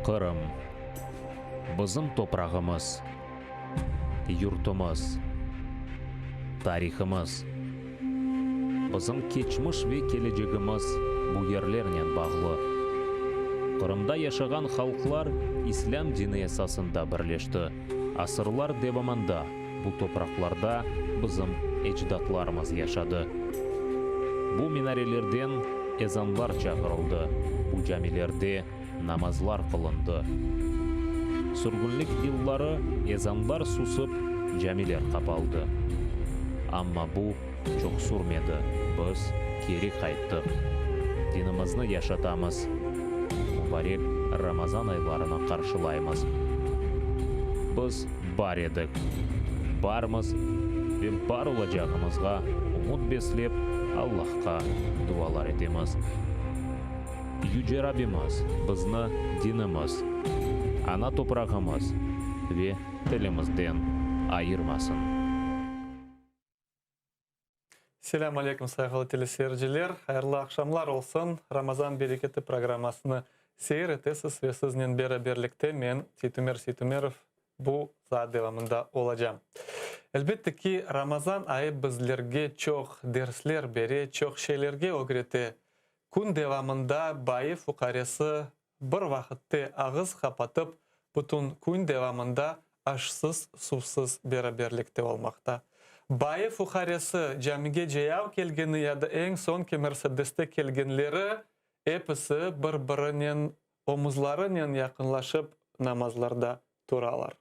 Qırım. Bizim toprağımız, yurtumız, tarihımız. Bizim keçmiş ve kelecegimiz bu yerlernen bağlı. Qırımda yaşağan halqlar İslâm dini esasında birleşti. Asırlar devamında bu topraqlarda bizim ecdatlarımız yaşadı. Bu minarelerden ezanlar çağırıldı, bu camilerde namazlar qılındı. Sürgünlik yılları ezanlar susıp, camiler qapaldı. Amma bu çoq sürmedi, biz keri qayttıq. Dinimizni yaşatamız, mubarek Ramazan aylarını qarşılaymız. Biz bar edik, barmız ve bar olacağımızğa ümüt beslep, Allahqa dualar etemiz. Yüce Rabbimiz bizni dinimiz, ana toprağımız ve tilimizden ayırmasın. Selâm aleyküm, sayğılı teleseyirciler! Hayırlı aqşamlar olsun! Ramazan bereketi programmasını seyir etesiz ve siznen beraberlikte men, Seytumer Seytumerov, bu saat devamında olacam. Elbette ki, Ramazan ayı bizlerge çoq dersler bere, çoq şeylerge ögrete. Kün devamında bayı-fuqaresi bir vaqıtte ağız qapatıp, bütün kün devamında aşsız-suvsız beraberlikte olmaqta. Bayı-fuqaresi, camige ceyav kelgeni ya da eñ soñki Mersedeste kelgenleri, episi bir-birinen omuzlarınen yaqınlaşıp namazlarda turalar.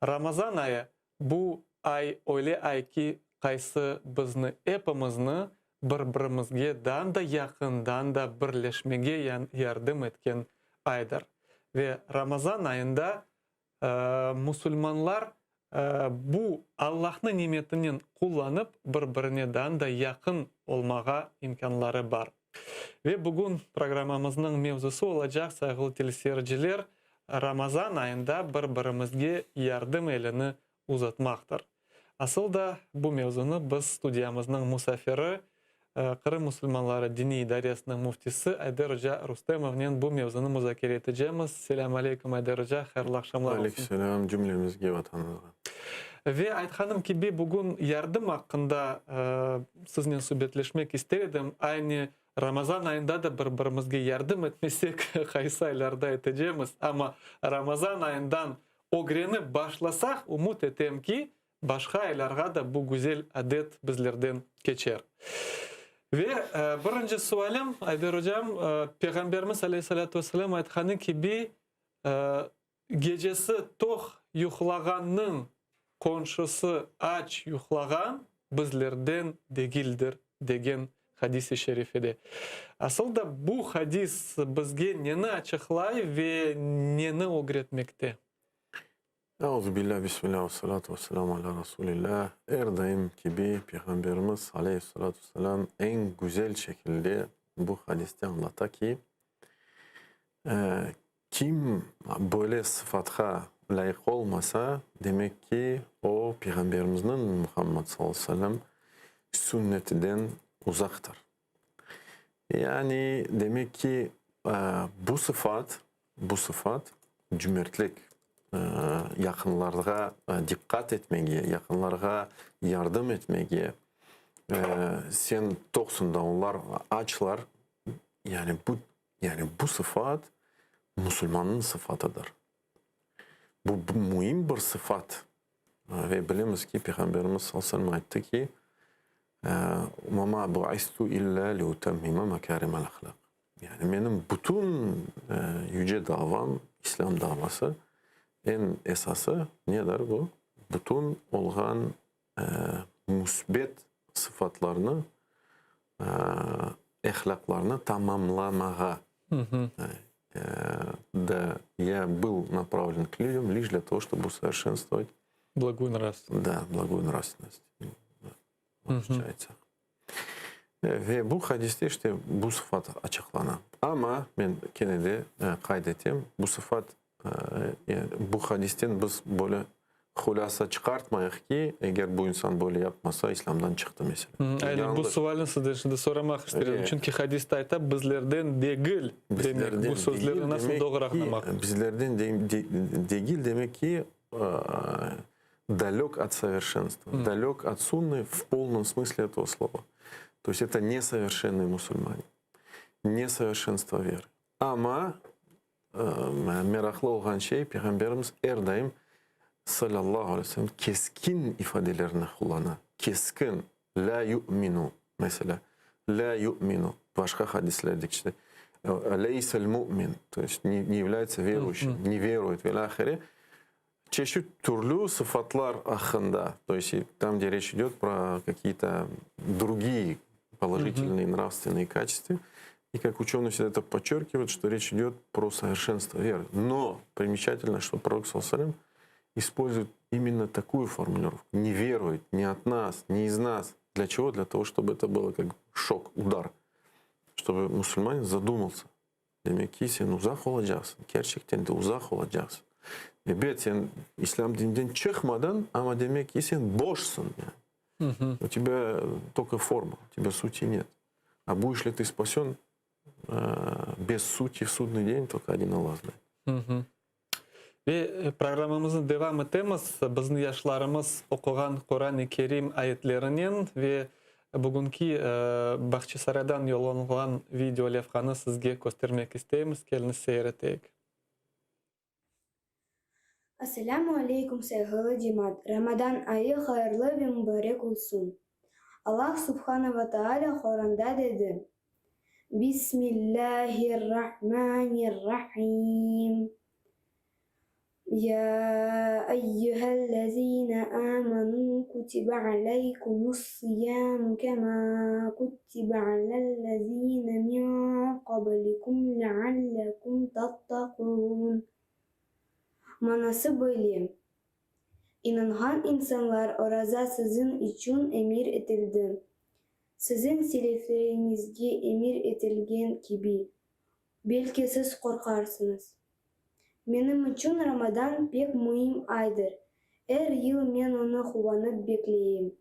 Ramazan ayı, bu ay öyle ay ki, qaysı bizni epimizni bir-birimizge daa da yaqından da birleşmege yardım etken aydır. Ve Ramazan ayında musulmanlar bu Allahnıñ nimetinen qullanıp bir-birine daa da yaqın olmağa imkânları bar. Ve bugün programmamıznıñ mevzusı olacaq, sayğılı teleseyirciler, Ramazan ayında bir-birimizge yardım elini uzatmaqtır. Asıl da bu mevzunı biz studiyamıznıñ musafiri, Qırım musulmanları diniy idaresiniñ müftisi Ayder oca Rustemovnen bu mevzunı muzakere etecemiz. Selâm aleyküm, Ayder oca, hayırlı aqşamlar olsun. Aleyküm selâm cümlemizge, vatanımızğa. Ve aytqanım kibi, bugün yardım aqqında siznen subetleşmek ister edim. Aynı Ramazan ayında da bir-birimizge yardım etmesek, qaysı aylarda etecemiz? Amma Ramazan ayından ögrenip başlasaq, ümüt etem ki, başqa aylarğa da bu güzel adet bizlerden keçer. Ve birinci sualim, Ayder ocam, Peyğamberimiz aleyhi salâtu vesselâm aytqanı kibi, Gecesi toq yuqlağannıñ qonşusı aç yuqlağan bizlerden degildir, degen hadis-i şerifede. Asıl da bu hadis bizge neni açıqlay ve neni ögretmekte? Euzubillâ, bismillâ, vessalâtu vesselâmu alâ Rasûlillâ. Er daim kibi Peyğamberimiz aleyhissalâtu vesselâm eñ güzel şekilde bu hadiste añlata ki, Kim böyle sıfatqa lâyıq olmasa, demek ki, o, Peyğamberimizniñ, Muhammad sallallahu aleyhi ve sellem, sünnetiden uzaqtır. Yani, demek ki, bu sıfat, bu sıfat, cümertlik, yaqınlarğa diqqat etmege, yaqınlarğa yardım etmege, sen toqsıñ da, onlar açlar, yani bu Yani bu sıfat musulmannıñ sıfatıdır. Bu müim bir sıfat. Ve bilemiz ki, Peyğamberimiz sallallahu aleyhi ve sellem ayttı ki, Ve ma bu'istu illa liutammima makarimal ahlaq. Yani menim bütün yüce davam, İslâm davası, eñ esası nedir bu? Bütün olğan müsbet sıfatlarnı, ehlâqlarnı tamamlamağa. Da, ya был направлен к людям лишь для того, чтобы усовершенствовать Благую нравственность. Да, благую нравственность. Ve bu hadiste işte bu sıfat açıqlana. Amma men kene de qayd etem, bu sıfat, bu hadisten biz böyle. Hulâsa çıqartmayıq ki, eger bu insan böyle yapmasa, İslâmdan çıqtı, meselâ. Aynen, bu sualni sizden şimdi soramaq ister edim. Çünki hadiste ayta, bizlerden degil demek, bu sözlerni nasıl doğru añlamaq? Bizlerden degil demek ki, dalök ot soverşenstva, dalök ot sunны v polnom smıslе этого slova. To есть это nesoverşennıy musulmanin, nesoverşenstvo verı. Amma meraqlı olğan şey, Peyğamberimiz er daim, salâllahu aleyhi ve sellem, keskin ifadelerni qullana, keskin, lâ yu'minu, meselâ, lâ yu'minu, başqa hadislerde işte, leysel mu'min, to есть ne yavlâyatsa veruyuşim, ne veruyet ve ilâ ahire, çeşit türlü sıfatlar aqqında, to есть tam, gde reç idet pro kakiye-to drugiye položitelnıye nravstvennıye kaçestva, i kak uçenıy vsegda eto podçerkivayut, çto reç idet pro soverşenstvo verı. No primeçatelno, çto prorok sallallahu aleyhi ve sellem ispolzuyet imenno takuyu formulirovku, ne veruyet, ne ot nas, ne iz nas. Dlâ çego? Dlâ togo, çtobı eto bylo kak şok, udar, çtobı musulmanin zadumalsâ. Demek ki, sen uzaq olacaqsıñ, kerçekten de uzaq olacaqsıñ. Ebet, sen islâm dininden çıqmadıñ, amma demek ki, sen boşsıñ, yani. U tebâ tolko forma, u tebâ suti net. A budiş li tı spasön bez suti v sudnıy den, tolko odin Alla znayet. Ve programmamıznı devam etemiz, bizni yaşlarımız oquğan Quran-ı Kerim ayetlerinen ve bugünki Bağçasaraydan yollanılğan video levhanı sizge köstermek isteymiz, keliñiz seyir eteyik. Asselâmu aleykum sayğılı cemaat, Ramadan ayı hayırlı ve mübarek olsun. Allah subhana ve taalâ Quranda dedi, Bismillâhir-Rahmânir-Rahîm. Ya eyyühellezîne âmenû kutibe aleykumus-siyâmu kemâ kutibe alellezîne min qablikum leallekum tattaqûn. Manası böyle, İnanğan insanlar, oraza siziñ içün emir etildi, siziñ selefleriñizge emir etilgen kibi, belki siz qorqarsıñız. Menim içün Ramadan pek müim aydır, er yıl men onı quvanıp bekleyim.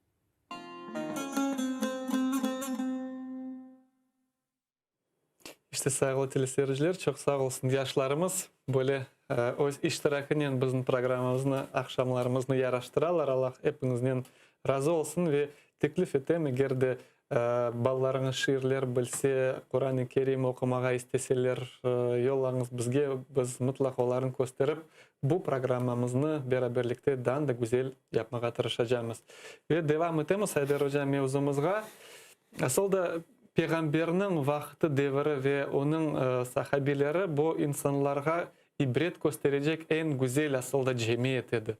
İşte, sayğılı teleseyirciler, çoq sağ olsun yaşlarımız böyle öz iştirakınen bizim programmamıznı, aqşamlarımıznı yaraştıralar. Allah epiñiznen razı olsun ve teklif etem, eger de balalarıñız şiirler bilse, Quran-ı Kerim oqumağa isteseler, yollañız bizge, biz mıtlaq olarnı kösterip, bu programmamıznı beraberlikte daa da güzel yapmağa tırışacamız. Ve devam etemiz, Ayder oca, mevzumızğa. Asıl da, Peyğamberniñ vaqtı, deviri ve onıñ sahabileri bu insanlarğa ibret kösterecek eñ güzel asıl da cemiyet edi.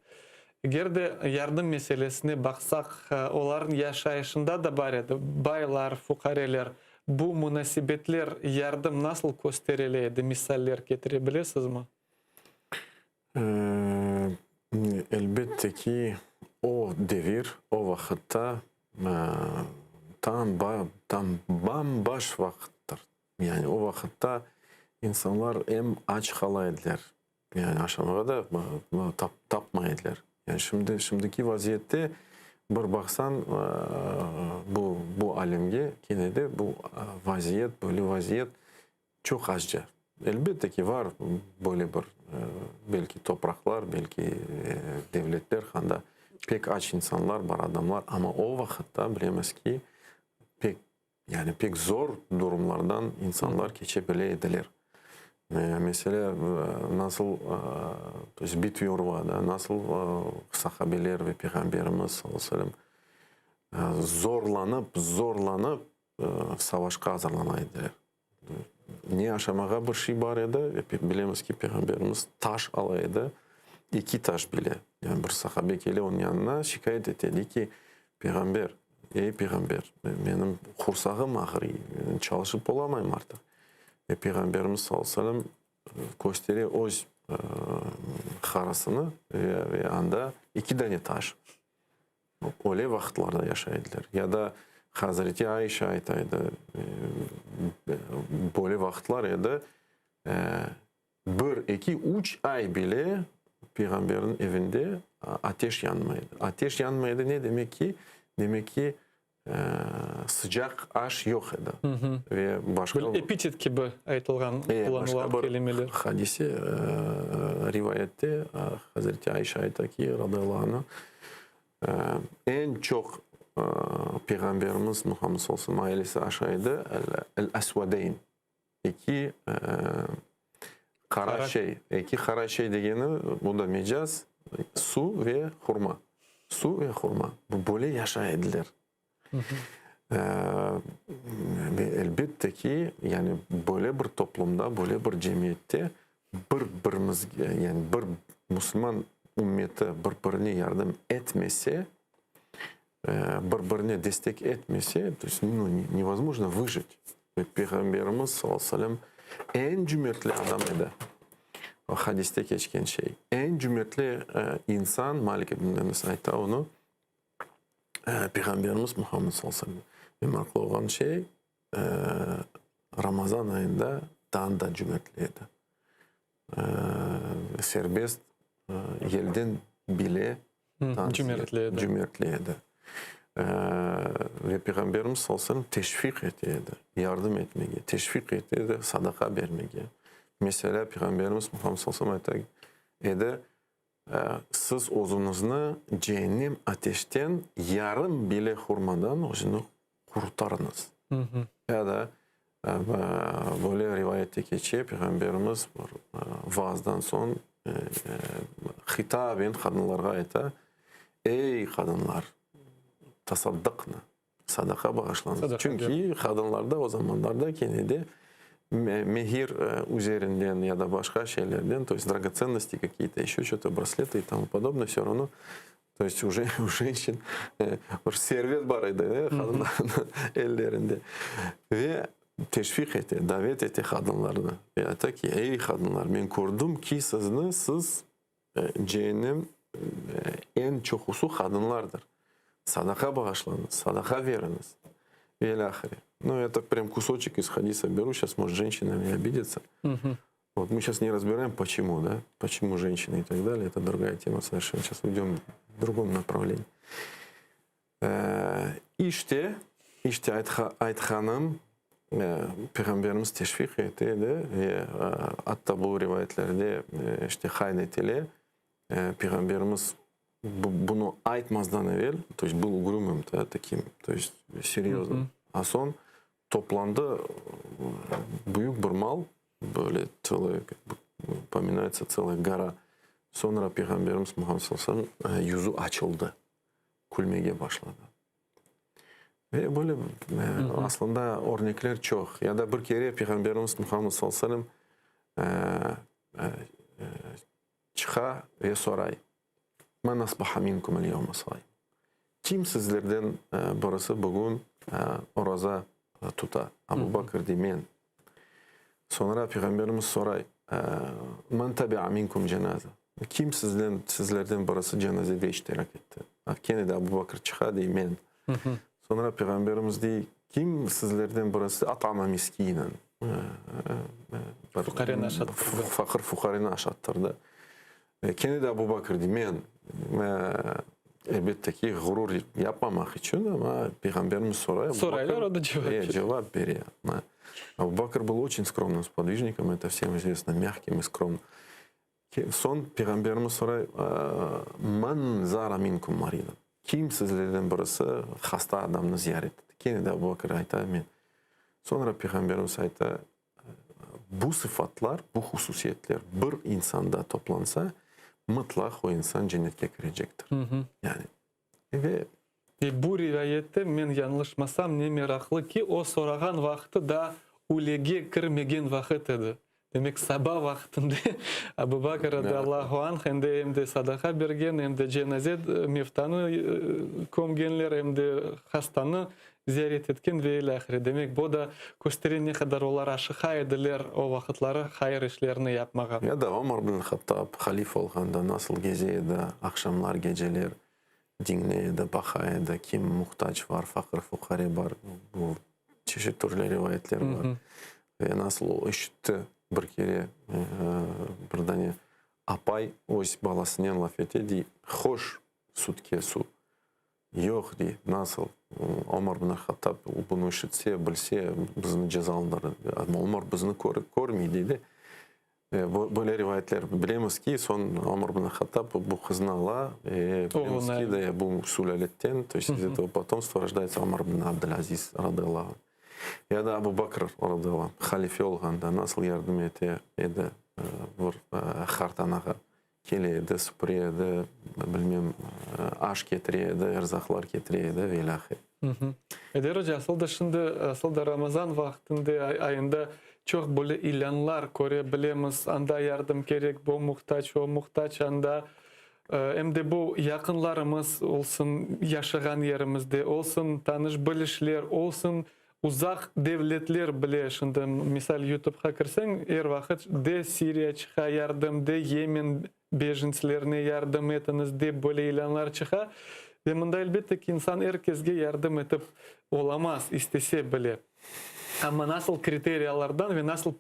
Eger de yardım meselesine baqsaq, olarnıñ yaşayışında da bar edi, baylar, fuqareler. Bu munasebetler, yardım nasıl kösterile edi, misaller ketire bilesizmi? Elbette ki, o devir, o vaqıtta tam tam bam-baş vaqıttır. Yani o vaqıtta insanlar em aç qala ediler, yani aşamağa da tapmay ediler. Yani şimdi, şimdiki vaziyette bir baqsañ, bu, bu alemge kene de bu vaziyet, böyle vaziyet Çoq azca. Elbette ki, var böyle bir, belki, topraqlar, belki, devletler, anda pek aç insanlar bar, adamlar, amma o vaqıtta bilemiz ki, pek, yani pek zor durumlardan insanlar keçe bile ediler. Meselâ, nasıl, to est bit ve urba, da, nasıl sahabeler ve Peyğamberimiz, sallallahu aleyhi ve sellem, zorlanıp, zorlanıp savaşqa azırlana ediler. Ne aşamağa bir şey bar edi, ve bilemiz ki, Peyğamberimiz taş ala edi, eki taş bile. Yani bir sahabe kele onıñ yanına, şikâyet ete, dey ki, Peyğamber, ey Peyğamber, menim qursağım ağrıy, çalışıp olamayım artıq. Ve Peyğamberimiz sallallahu aleyhi ve sellem köstere öz harasını ve anda eki dane taş. Öyle vaqıtlarda yaşay ediler. Ya da Hazreti Ayşe ayta edi, böyle vaqıtlar edi, bir, eki, üç ay bile. Peyğamberniñ evinde ateş yanmay edi. Ateş yanmay edi ne demek ki? Demek ki, sıcaq aş yoq edi. Ve başqa Bir epitet kibi aytılğan, qullanılğan kelimeler. Hadise, rivayette Hazreti Ayşe ayta ki, radıyallahu anha, eñ çoq Peyğamberimiz Muhammed sallallahu aleyhi ve sellem ailesi aşay edi, el-asvadeyn, eki qara şey. Eki qara şey degeni, bu da mecaz, suv ve hurma. Suv ve hurma. Bu böyle yaşay ediler. Ve elbette ki, yani böyle bir toplumda, böyle bir cemiyette bir-birimizge, yani bir musulman ümmeti bir-birine yardım etmese, bir-birine destek etmese, to est, nu, nevozmojno vıjit. Ve Peyğamberimiz, salâllahu aleyhi ve sellem, eñ cümertli adam edi. O hadiste keçken şey. Eñ cümertli insan, Malik ibn Enes ayta onı, Peyğamberimiz Muhammed salâllahu aleyhi ve sellem. Ve meraqlı olğan şey, Ramazan ayında daa da cümertli edi. Serbest yelden bile cümertli edi. Cümertli edi. Ve Peyğamberimiz sallallahu aleyhi ve sellem teşviq ete edi, yardım etmege, teşviq ete edi, sadaqa bermege. Meselâ, Peyğamberimiz Muhammed sallallahu aleyhi ve sellem ayta edi, Siz özüñizni ceennem ateşten yarım bile hurmadan özüni qurtarıñız. Ya da böyle rivayette keçe, Peyğamberimiz bir vaazdan soñ hitaben qadınlarğa ayta, Ey, qadınlar, tasaddaqna, Sadaqa bağışlañız. Çünki qadınlarda o zamanlarda kene de mehir üzerinden ya da başqa şeylerden, to есть dragotsennosti kakiye-to, еще что-то, braslety i tomu podobnoye, vse ravno, to есть u jenşin bir servet bar edi qadınlarnıñ ellerinde. Ve teşviq ete, davet ete qadınlarnı ve ayta ki, ey qadınlar, men kördim ki, sizni, siz Cehennem eñ çoqusı qadınlardır. Sadaqa bağışlañız, sadaqa veriñiz ve ilâhre. Nu, ya tak prям kusoçek iz hadisa berу, şas, может, jenşina na menya obidится. Вот мы şas ne razbiraem, poçemu, da, poçemu jenşina i tak dalее, eto drugaya tema soverşenno, şas uydem v drugom napravleniyi. İşte, işte aytqanım, Peyğamberimiz teşviq ete edi ve atta bu rivayetlerde işte qayd etile, Peyğamberimiz bunı aytmazdan evel, to est byl ugrümım, takim, to est seryozno, a soñ toplandı büyük bir mal, böyle tselıy, pominayetsâ tselıya gora, soñra Peyğamberimiz Muhammed sallallahu aleyhi ve sellem yüzü açıldı. külmege başladı. Ve böyle aslında örnekler çoq. Ya da bir kere Peyğamberimiz Muhammed sallallahu aleyhi ve sellem çıqa ve soray, Men asbaha minkum el-yevme saim? Kim sizlerden birisi bugün oraza tuta? Abu Bakr dey, men. Soñra Peyğamberimiz soray, Men tabi'a minkum cenaze? Kim sizden, sizlerden birisi cenazede iştirak etti? Kene de Abu Bakr çıqa, dey, men. Soñra Peyğamberimiz dey, Kim sizlerden birisi at'ama miskinen? Fuqareni aşattırdı. Faqır fuqareni aşattırdı. Kene de Abu Bakr dey, men. Elbette ki, ğurur yapmamaq içün, amma Peyğamberimiz soray. Soraylar, o da cevap bere. Cevap bere. Abu Bakr был очень скромным сподвижником, это всем известно, мягким и скромным. Soñ Peyğamberimiz soray, Men zara minkum maridan? Kim sizlerden birisi hasta adamnı ziyaret etti? Kene de Abu Bakr ayta, men. Soñra Peyğamberimiz ayta, Bu sıfatlar, bu hususiyetler bir insanda toplansa, mıtlaq o insan cennetke kirecektir. Yani, ve. Ve bu rivayette, men yañlışmasam, ne meraqlı ki, o sorağan vaqtı daa ülege kirmegen vaqıt edi. Demek, saba vaqtında Abu Bakr radıyallahu anh endi em de sadaqa bergen, em de cenaze mevtanı kömgenler, em de hastanı ziyaret etken ve ilâhre. Demek, bu da köstere ne qadar olar aşıqa ediler o vaqıtları hayır işlerni yapmağa. Ya da Omar ibn Hattab halife olğanda nasıl geze edi, aqşamlar, geceler diñley edi, baqa edi, kim muhtac var, faqır-fuqare bar, bu çeşit türlü rivayetler bar. Ve nasıl o işitti bir kere bir dane. Apay öz balasınen laf ete, dey, Hoş sütke suv. Yoq, dey, nasıl? Omar ibn al-Hattab bunı işitse, bilse, bizni cezalandırır. Amma Omar bizni körmey, dey de. Böyle rivayetler bilemiz ki, soñ Omar ibn al-Hattab bu qıznı ala, bilemiz ki, de, bu sülâletten, to есть из этого потомства рождается Omar ibn Abdul-Aziz, radıyallahu anh. Ya da Abu Bakr, radıyallahu anh, halife olğanda nasıl yardım ete edi bir qartanağa? Kele edi, süpüre edi, bilmem, aş ketire edi, erzaqlar ketire edi ve ilâhre. Eyder oca, asıl da şimdi, asıl da Ramazan vaqtında, ayında çoq böyle ilânlar köre bilemiz, anda yardım kerek, bu muhtac, o muhtac, anda em de bu yaqınlarımız olsun, yaşağan yerimizde olsun, tanış-bilişler olsun, Uzaq devletler bile şimdi, misal, YouTubeqa kirseñ, er vaqıt de Siriya çıqa yardım, de Yemen bejenslerine yardım etiñiz dep böyle ilânlar çıqa. Ve mında, elbette ki, insan er kesge yardım etip olamaz, istese bile. Amma nasıl kriteriyalardan ve nasıl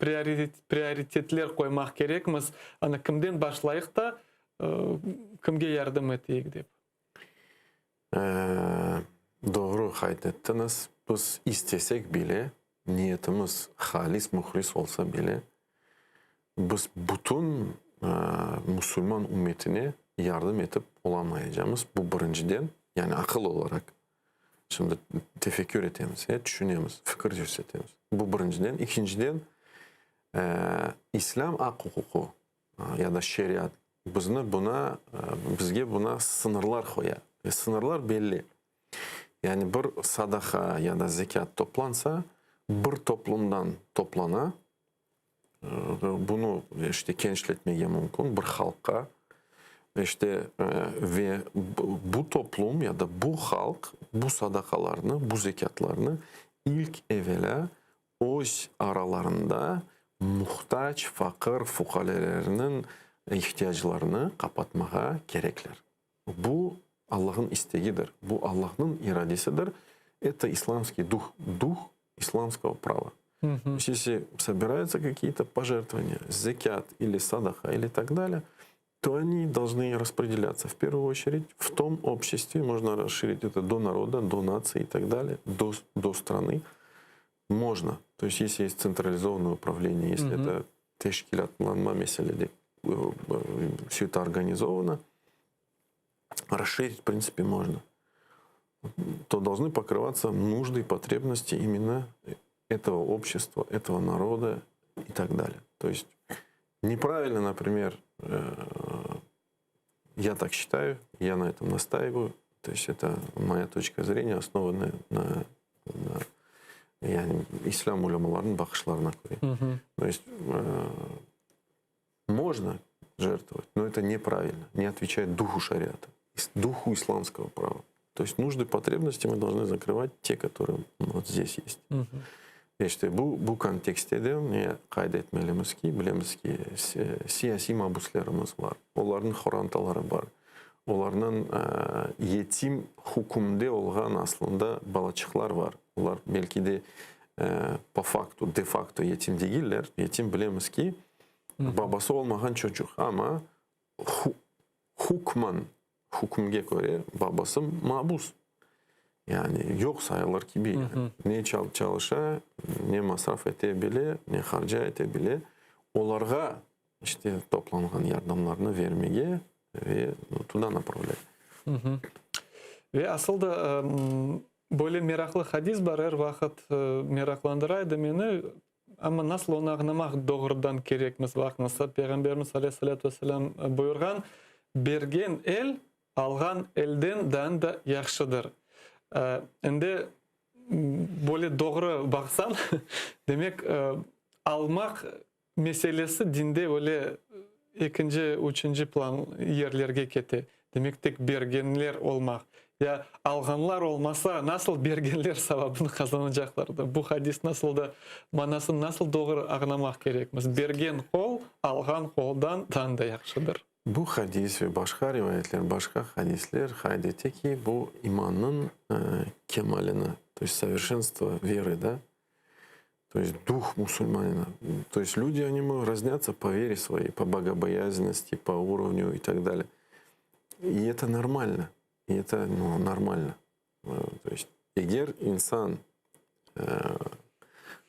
prioritetler qoymaq kerekmiz, ana, kimden başlayıq da, kimge yardım eteyik dep. Doğru qayd ettiñiz. Biz istesek bile, niyetimiz halis, muhlis olsa bile, biz bütün musulman ümmetine yardım etip olamayacamız. Bu birinciden, yani aqıl olaraq şimdi tefekkür etemiz, tüşünemiz, fikir yürsetemiz. Bu birinciden. İkinciden, İslâm aq-uquqı ya da şeriat bizni buna, bizge buna sıñırlar qoya. Ve sıñırlar belli. Yani bir sadaqa ya da zekât toplansa, bir toplumdan toplana, bunı işte kenişletmege mümkün bir halqqa, işte ve bu toplum ya da bu halq bu sadaqalarnı, bu zekâtlarnı ilk evelâ öz aralarında muhtac, faqır, fuqarelerniñ ihtiyaclarını qapatmağa kerekler. Bu, Allahnıñ istegidir, bu, Allahnıñ iradesidir, eto islamskiy duh, duh islamskogo prava. То есть, если собираются какие-то пожертвования, zekât ili sadaqa ili tak далее, то они должны распределяться в первую очередь в том обществе, можно расширить это до народа, до нации и так далее, до, до страны. Можно. То есть, если есть централизованное управление, если mm-hmm. это teşkilâtlanma meselede все это организовано, расширить, в принципе, можно. То должны покрываться нужды и потребности именно этого общества, этого народа и так далее. То есть неправильно, например, я так считаю, я на этом настаиваю, то есть это моя точка зрения, основанная на, на yani islâm ulemalarınıñ baqışlarına köre. То есть можно жертвовать, но это неправильно, не отвечает духу шариата, духу исламского права. То есть нужды, потребности мы должны закрывать те, которые вот здесь есть. İşte bu, bu kontekstte de ne qayd etmelimiz ki, bilemiz ki, siyasiy mabuslerimiz bar, olarnıñ qorantaları bar, olarnıñ yetim hükümde olğan aslında balaçıqlar bar. Olar belki de po faktu, de fakto yetim degiller. Yetim bilemiz ki, babası olmağan çocuq, amma hukman, hükümge köre babası mabus. Yani yoq sayılır kibi. Ne çalışa, ne masraf ete bile, ne harca ete bile. Olarğa işte toplanğan yardımlarnı vermege ve tuda направлять. Ve asıl da böyle meraqlı hadis bar, er vaqıt meraqlandıra edi meni, amma nasıl onı añlamaq doğrudan kerekmiz, baqıñız, Peyğamberimiz aleyhi-salâtu vesselâm buyurğan, Bergen el alğan elden daa da yahşıdır. Endi böyle doğru baqsañ, demek, almaq meselesi dinde öyle ekinci, üçünci plan yerlerge kete. Demek, tek bergenler olmaq. Ya alğanlar olmasa, nasıl bergenler savabını qazanacaqlar da? Bu hadis nasıl da, manasını nasıl doğru añlamaq kerekmiz? Bergen qol, alğan qoldan daa da yahşıdır. Bu hadis ve başqa rivayetler, başqa hadisler qayd ete ki, bu imannıñ kemalini, to есть soverşenstvo verı, da? То есть дух мусульманина. То есть люди, они могут разнятся по вере своей, по богобоязненности, по уровню и так далее. И это нормально. И это ну, нормально. Э, то есть eger insan э,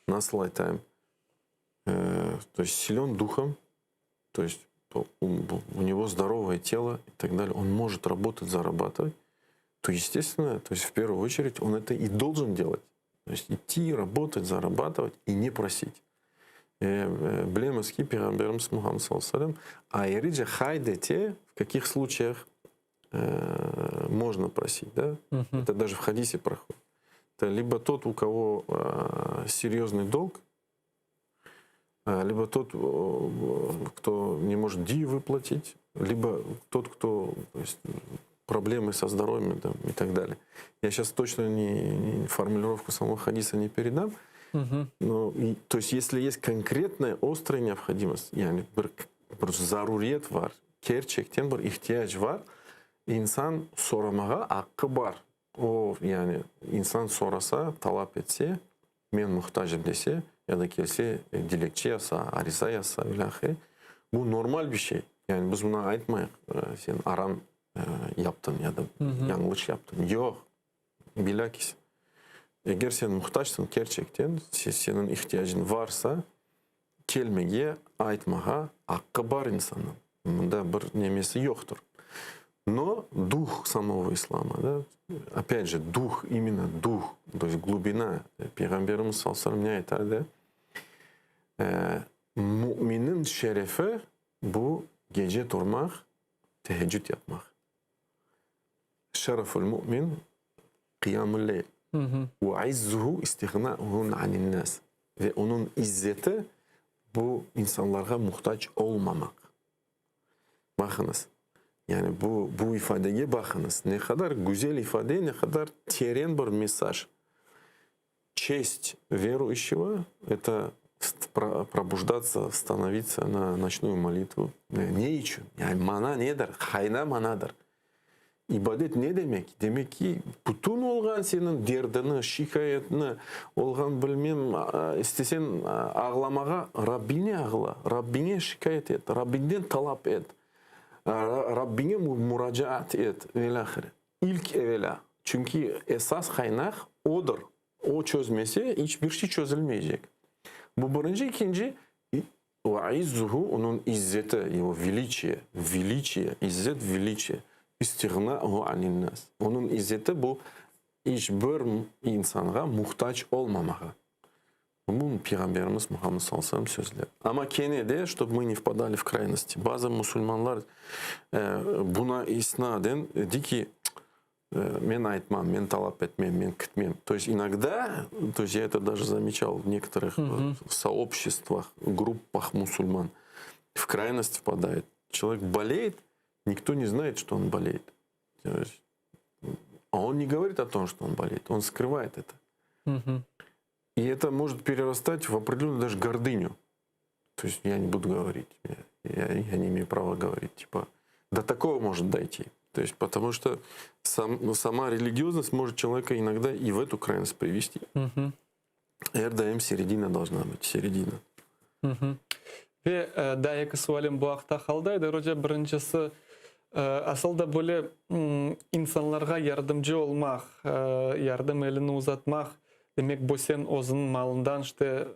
nasıl aytayım, э, то есть силен духом, то есть у него здоровое тело и так далее, он может работать, зарабатывать, то, естественно, то есть в первую очередь он это и должен делать. То есть идти, работать, зарабатывать и не просить. Bilemiz ki, Peyğamberimiz Muhammed sallallahu aleyhi ve sellem ayrıca qayd ete, в каких случаях можно просить, да? Это даже в хадисе проходит. Это либо тот, у кого серьезный долг, либо тот, кто не может дию выплатить, либо тот, кто то есть, проблемы со здоровьем там, и так далее. Я сейчас точно не, не формулировку самого хадиса не передам, но, и, то есть, если есть конкретная острая необходимость, yani bir, bir zaruriyet var, kerçekten bir ihtiyac var, insan soramağa aqqı bar. O, yani insan sorasa, talap etse, men muhtacım dese, ya da kelse dilekçe yazsa, ariza yazsa, ilâhre, bu normal bir şey. Yani biz buna aytmayıq, sen aram yaptıñ ya da yañlış yaptıñ. Yoq, bilakis. Eger sen muhtacsıñ kerçekten, seniñ ihtiyacıñ varsa, kelmege, aytmağa aqqı bar insannıñ. Mında bir nemesi yoqtır. Но дух самого ислама, да, опять же, дух, именно дух, то есть глубина. Peyğamberimiz sallallahu aleyhi ve sellem ne ayta, da? Müminniñ şerefi bu gece turmaq, teheccüd yapmaq. Şereful mümin qiyamul leyl. Ve izzuhu istiğnauhu anin nas. Ve onıñ izzeti bu insanlarğa muhtac olmamaq. Baqıñız, yani bu, bu ifadege baqıñız, ne qadar güzel ifade, ne qadar teren bir mesaj. Честь верующего – это пробуждаться, становиться на ночную молитву. Ne içün? Yani mana nedir? Qayda manadır? İbadet ne demek? Demek ki, bütün olğan seniñ derdini, şikâyetini, olğan bilmem, isteseñ ağlamağa, Rabbine ağla, Rabbine şikâyet et, Rabbinden talap et, Rabbine muracaat et ve ilâhre. İlk evelâ, çünki esas qaynaq odır. O çözmese, iç bir şey çözülmeycek. Bu birinci. İkinci, ve izzuhu, onıñ izzeti, его величие, величие, izzet, величие, istiğnauhu anin nas. Onıñ izzeti bu iç bir insanğa muhtac olmamağa. Bu Peyğamberimiz Muhammed sallallahu aleyhi ve sellem sözleri. Amma kene de, ştob mı ne vpadali v kraynosti, bazı musulmanlar buna isnaden dey ki, Men aytmam, men talap etmem, men kitmem. То есть иногда, то есть я это даже замечал в некоторых сообществах, группах мусульман, в крайность впадает. Человек болеет, никто не знает, что он болеет. То есть, а он не говорит о том, что он болеет, он скрывает это. И это может перерастать в определенную даже гордыню. То есть я не буду говорить, я, я, я не имею права говорить. Типа, до такого может дойти. То есть, потому что сам, ну, сама религиозность может человека иногда и в эту крайность привести. Er daim середина должна быть, середина. Ve daa eki sualim bu aqta qaldı, Ayder oca. Birincisi, asıl da böyle insanlarğa yardımcı olmaq, yardım elini uzatmaq, demek bu sen özüniñ malından işte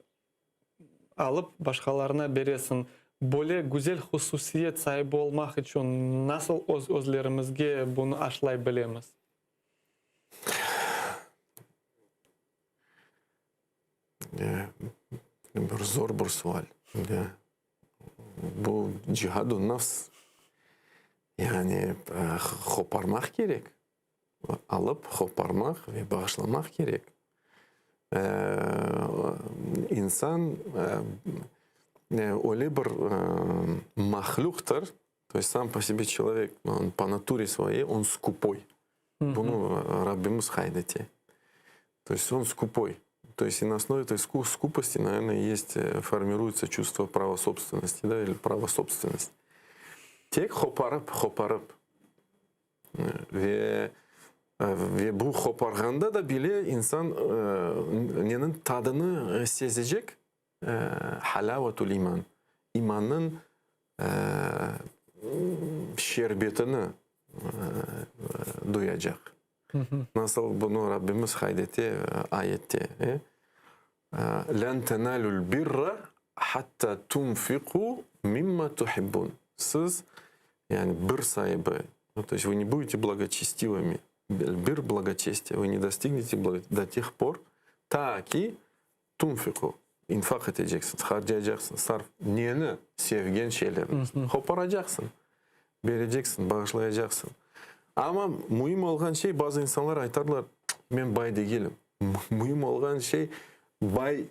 alıp başqalarına beresiñ. Böyle güzel hususiyet saibi olmaq içün nasıl öz özlerimizge bunı aşlay bilemiz? Bir zor bir sual. Bu cihad-u nafs. Yani qoparmaq kerek. Alıp qoparmaq ve bağışlamaq kerek. İnsan öyle bir mahlüqtır, то есть сам по себе человек, он по натуре своей, он скупой. Bunı Rabbimiz qayd ete. То есть он скупой. То есть и на основе этой скупости, наверное, есть, формируется чувство права собственности, да, или право собственности. Tek qoparıp, qoparıp. Ve. Ve bu hoparğanda da bile insan neniñ tadını sezecek, halâvetul iman, imannıñ şerbetini duyacaq. Nasıl bunı Rabbimiz qayd ete ayette, Len tenalul birra hatta tunfiqu mimma tuhibbun. Siz, yani bir saibi, to есть вы не будете благочестивыми, bir благочестия, вы не dostignete do teh por, ta ki tunfiqu, infaq eteceksiñiz, harcaycaqsıñız, sarf, neni? Sevgen şeylerni. Hoparacaqsıñ, bereceksiñ, bağışlayacaqsıñ. Amma müim olğan şey, bazı insanlar aytarlar, men bay degilim. Müim olğan şey, bay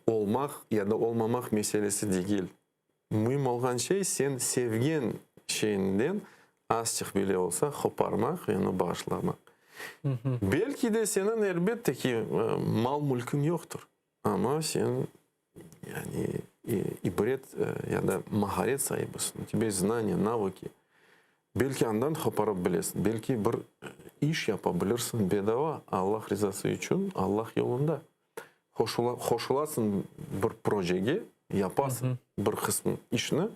olmaq ya da olmamaq meselesi degil. Müim olğan şey, sen sevgen şeyiñden azçıq bile olsa hoparmaq ve onı bağışlamaq. Belki de seniñ, elbette ki, mal-mülküñ yoqtır, amma sen, yani, ibret ya da maharet saibisiñ, u tebâ est znaniya, navıki. Belki andan hoparıp bilesiñ, belki bir iş yapa bilirsiñ bedava, Allah rizası içün, Allah yolunda. Qoşulasıñ bir projege, yapasıñ bir qısım işni,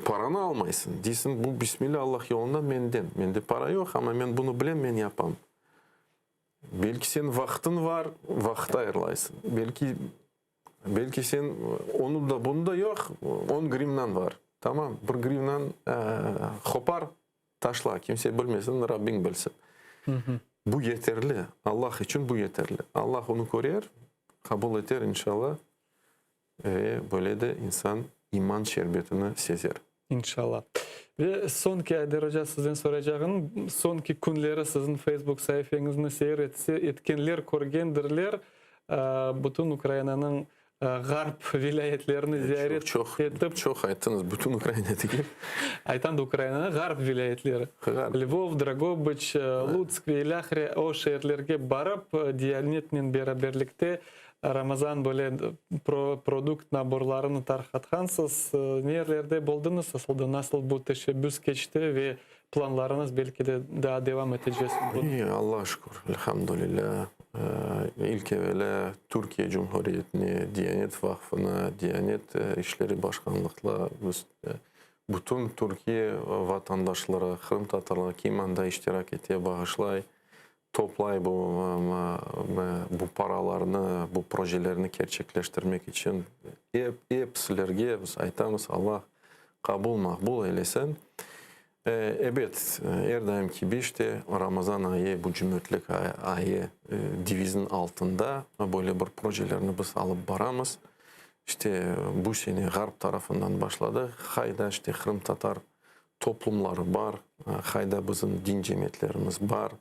paranı almaysıñ. Deysiñ, bu bismilâ Allah yolunda menden. Mende para yoq, amma men bunı bilem, men yapam. Belki seniñ vaqıtıñ var, vaqıt ayırlaysıñ. Belki, belki sen onı da, bunı da yoq, on grivnañ var. Tamam, bir grivnañ hopar, Taşla, kimse bilmesin, Rabbiñ bilsin. Bu yeterli, Allah içün bu yeterli. Allah onı körer, qabul eter, inşalla, ve böyle de insan iman şerbetini sezer. İnşalla. Ve soñki, Ayder oca, sizden soraycağım, soñki künleri siziñ Facebook saifeñizni seyir etse, etkenler körgendirler, bütün Ukrainanıñ Ğarp vilâyetlerini ziyaret Çoq, etip. Çoq ayttıñız, bütün Ukraina degil. Aytam da Ukrainanıñ ğarp vilâyetleri. Lvov, Drogobıç, Lutsk ve ilâhre o şeerlerge barıp, Diyanetnen beraberlikte Ramazan böyle produkt naborlarını tarqatqansız. Ne yerlerde boldıñız asılda, nasıl bu teşebbüs keçti ve planlarıñız belki de daa devam etecesiñ bunı? İyi, Allağa şükür, elhamdülillâ. İlk evelâ Türkiye Cumhuriyetine, Diyanet Vaqfına, Diyanet İşleri Başqanlıqla biz bütün Türkiye vatandaşları, qırımtatarlar kim anda iştirak ete, bağışlay, toplay bu bu paralarnı, bu projelerni kerçekleştirmek içün ep, episilerge biz aytamız, Allah qabul maqbul eylesin. Ebet, er daim kibi işte Ramazan ayı, bu cümertlik ayı deviziniñ altında böyle bir projelerni biz alıp baramız. İşte bu sene ğarp tarafından başladıq, qayda işte qırımtatar toplumları bar, qayda bizim din cemiyetlerimiz bar,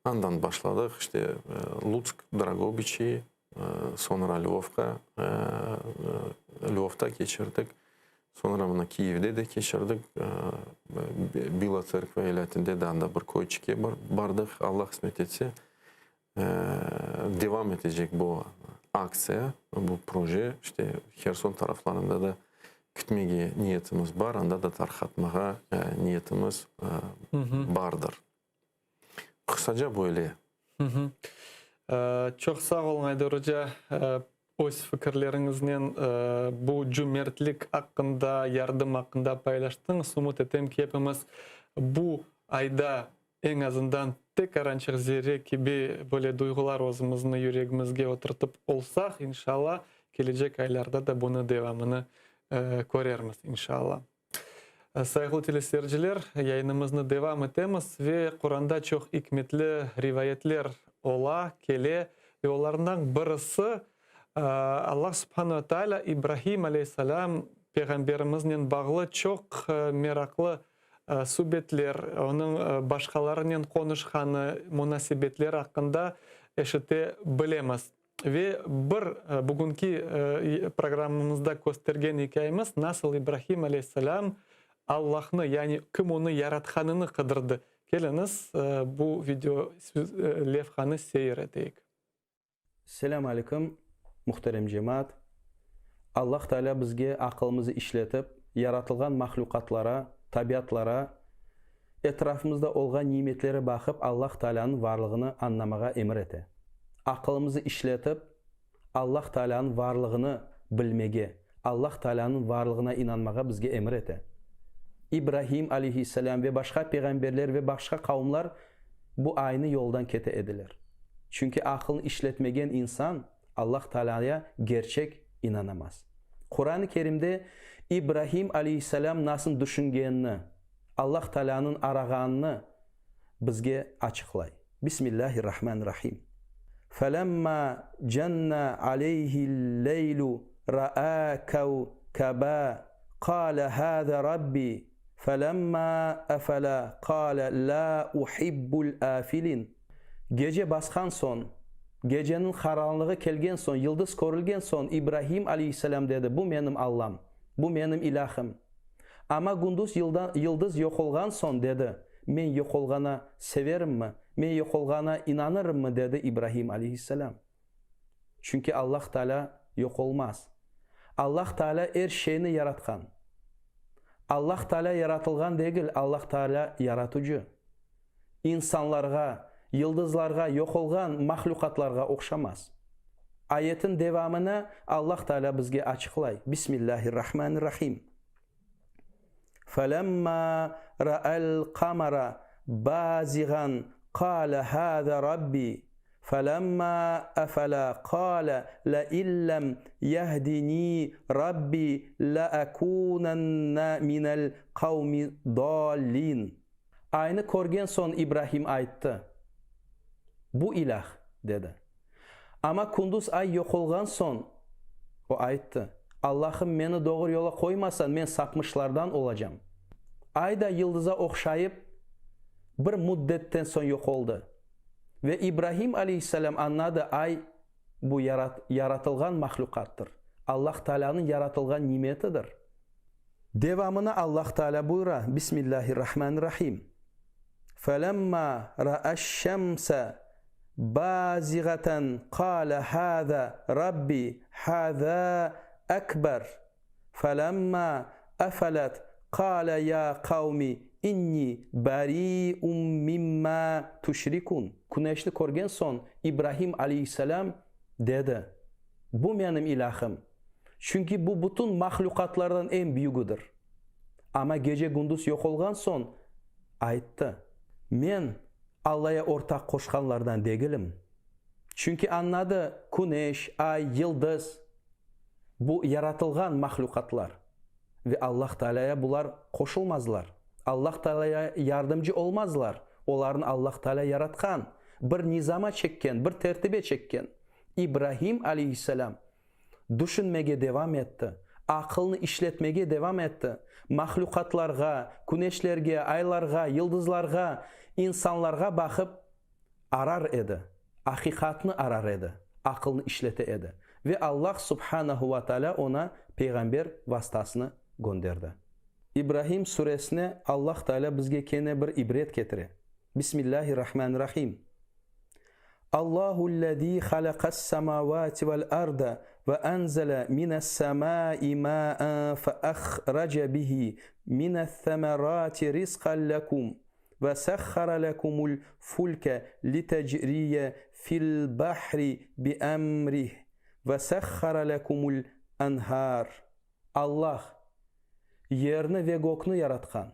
andan başladıq. İşte Lutsk, Drogobiçi, soñra Lvovqa, Lvovta keçirdik, soñra mına Kiyevde de keçirdik, Bila Tserkva vilâyetinde de anda bir köyçikke bardıq, Allah qısmet etse, Devam etecek bu aktsiya, bu proje, işte Herson taraflarında da kütmege niyetimiz bar, anda da tarqatmağa niyetimiz bardır. Qısaca böyle. Çoq sağ oluñ, Ayder oca. Öz fikirleriñiznen bu cümertlik aqqında, yardım aqqında paylaştıñız. Ümüt etem ki, epimiz bu ayda eñ azından tek arançıq zerre kibi böyle duyğular özümizni yüregimizge oturtıp olsaq, inşalla, kelecek aylarda da bunı devamını körermiz, inşalla. Sayğılı teleseyirciler, yayınımıznı devam etemiz ve Quranda çoq ikmetli rivayetler ola, kele ve olarından birisi Allah subhanu ve taalâ İbrahim aleyhisselâm peyğamberimiznen bağlı çoq meraqlı subetler, onıñ başqalarınen qonuşqanı, munasebetleri aqqında eşite bilemiz. Ve bir bugünki programmamızda köstergen ikâyemiz, nasıl İbrahim aleyhisselâm Allahnı, yani kim onı yaratqanını qıdırdı. Keliñiz, bu video levhanı seyir eteyik. Selâm aleyküm, muhterem cemaat! Allah Teala bizge aqılımızı işletip, yaratılğan mahlüqatlara, tabiatlara. etrafımızda olğan nimetlere baqıp Allah Taalânıñ varlığını añlamağa emir ete. Aqılımızı işletip, Allah Taalânıñ varlığını bilmege, Allah Taalânıñ varlığına inanmağa bizge emir ete. İbrahim aleyhisselâm ve başqa peyğamberler ve başqa qavumlar bu aynı yoldan kete ediler. Çünki aqılını işletmegen insan Allah Taalâya gerçek inanamaz. Quran-ı Kerimde İbrahim aleyhisselâm nasıl düşüngenini, Allah Taalânıñ arağanını bizge açıqlay. Bismillâhirrahmanirrahim. Felemma cenne aleyhil-leylu ra'a kevkeba, qâle hâzâ Rabbi, felemma efele qâle lâ uhibbul âfilin. Gece basqan soñ, geceniñ qaranlığı kelgen soñ, yıldız körülgen soñ, İbrahim aleyhisselâm dedi, Bu menim Allam, bu menim ilâhım. Amma gündüz yıldız yoq olğan soñ, dedi, Men yoq olğana severimmi, men yoq olğana inanırımmı, dedi İbrahim aleyhisselâm. Çünki Allah Taalâ yoq olmaz. Allah Taalâ er şeyni yaratqan. Allah Taalâ yaratılğan degil, Allah Taalâ yaratıcı. İnsanlarğa, yıldızlarğa, yoq olğan mahlüqatlarğa oqşamaz. Ayetin devamını Allah Taalâ bizge açıqlay, Bismillâhirrahmanirrahim. Felemmâ ra'el qamara bâziğan qâle hâzâ Rabbî, felemmâ efele qâle leillem yehdinî Rabbî leekûnenne minel qavmi dâllîn. Aynı körgen soñ İbrahim ayttı, Bu ilâh, dedi. Amma kündüz ay yoq olğan soñ, o ayttı, Allahım, meni doğru yola qoymasañ, men sapmışlardan olacam. Ay da yıldıza oqşayıp, bir müddetten soñ yoq oldı. Ve İbrahim aleyhisselâm añladı, ay, bu yaratılğan mahlüqattır, Allah Taalânıñ yaratılğan nimetidir. Devamını Allah Taalâ buyura, Bismillâhirrahmânirrahîm. Felemmâ ra'aş-şemse bâziğaten qâle hâzâ Rabbî, hâzâ ekber. Felemmâ efelet qâle yâ qavmi innî berî'un mimmâ tüşrikûn. Küneşni körgen soñ İbrahim aleyhisselâm dedi, Bu menim ilâhım. Çünki bu bütün mahlüqatlardan eñ büyügidir. Amma gece-gündüz yoq olğan soñ, ayttı, Men Allaya ortaq qoşqanlardan degilim. Çünki añladı, küneş, ay, yıldız, bu yaratılğan mahlüqatlar ve Allah Taalâya bular qoşulmazlar, Allah Taalâya yardımcı olmazlar, olarnı Allah Taalâ yaratqan, bir nizama çekken, bir tertibe çekken. İbrahim aleyhisselâm düşünmege devam etti, aqılnı işletmege devam etti, mahlüqatlarğa, küneşlerge, aylarğa, yıldızlarğa, insanlarğa baqıp arar edi, aqiqatnı arar edi, aqılnı işlete edi. Ve Allah subhanahu va taalâ oña peyğamber vastasını gönderdi. İbrahim suresine Allah Taalâ bizge kene bir ibret ketire. Bismillâhirrahmanirrahim. Allahu'l-lezî halaqas-semâvâti vel-arda ve enzele mines-semâi mâen fe-ahrace bihi mines-semerâti rizqan lekum ve sahhara lekumul-fulke litecriye fil-bahri bi-emrih ve sahhara lekumul-enhâr. Allah, yerni ve gökni yaratqan.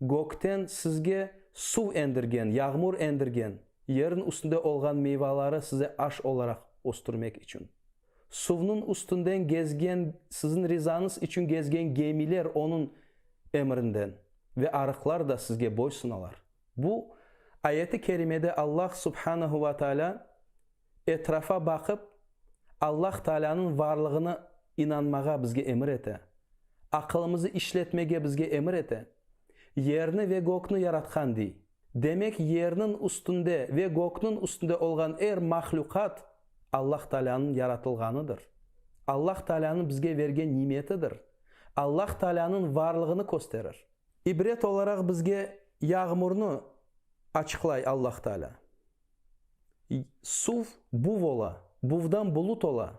Gökten sizge suv endirgen, yağmur endirgen, yerin üstünde olğan meyvaları size aş olaraq östürmek içün. Suvnıñ üstünden gezgen, siziñ rizañız içün gezgen gemiler Onıñ emrinden ve arıqlar da sizge boysunalar. Bu ayeti kerimede Allah subhanehu ve teala etrafa baqıp, Allah Taalânıñ varlığına inanmağa bizge emir ete, aqılımızı işletmege bizge emir ete. Yerni ve gökni yaratqan, dey. Demek, yerniñ üstünde ve gökniñ üstünde olğan er mahlüqat Allah Taalânıñ yaratılğanıdır. Allah Taalânıñ bizge vergen nimetidir. Allah Taalânıñ varlığını kösterir. İbret olaraq bizge yağmurnı açıqlay Allah Taalâ. Suv buv ola, buvdan bulut ola.